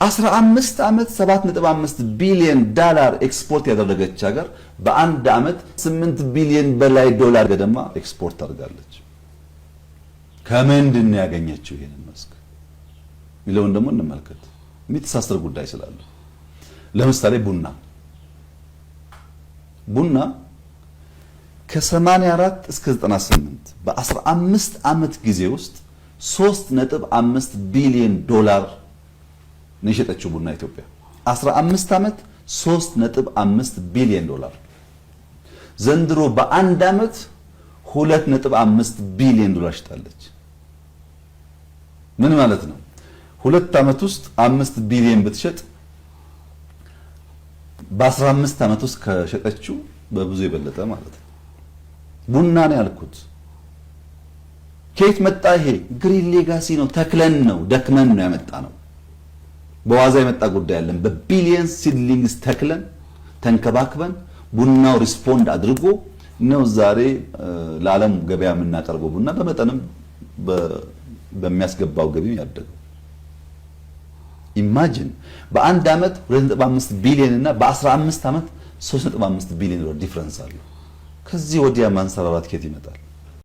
15 ዓመት 7.5 ቢሊዮን ዳላር ኤክስፖርት ያደረገች ሀገር በአንድ ዓመት 8 ቢሊዮን በላይ ዶላር ገደማ ኤክስፖርት አድርጋለች። ከምንድን ነው ያገኘችው ይሄንን መስክ የሚለውን ደግሞ እንመልከት። የሚተሳሰር ጉዳይ ስላለ ለምሳሌ ቡና ከ84 እስከ 98 በ15 ዓመት ጊዜ ውስጥ 3.5 ቢሊዮን ዶላር ነው የሸጠችው ቡና ኢትዮጵያ። 15 ዓመት 3.5 ቢሊዮን ዶላር። ዘንድሮ በአንድ ዓመት 2.5 ቢሊዮን ዶላር ሽጣለች። ምን ማለት ነው? 2 ዓመት ውስጥ 5 ቢሊዮን ብትሸጥ በ15 ዓመት ውስጥ ከሸጠችው በብዙ የበለጠ ማለት ነው። ቡና ነው ያልኩት። ከየት መጣ ይሄ? Green legacy ነው። ተክለን ነው፣ ደክመን ነው ያመጣነው። በዋዛ የመጣ ጉዳይ አይደለም። በ billion seedlings ተክለን ተንከባክበን ቡናው respond አድርጎ ነው ዛሬ ለዓለም ገበያ የምናቀርበው ቡና በመጠንም በሚያስገባው ገቢ ያደገው። Imagine በአንድ ዓመት 2.5 ቢሊዮን እና በ15 ዓመት 3.5 ቢሊዮን ዶላር difference አለው። ከዚህ ወዲያ ማንሰራራት ከየት ይመጣል?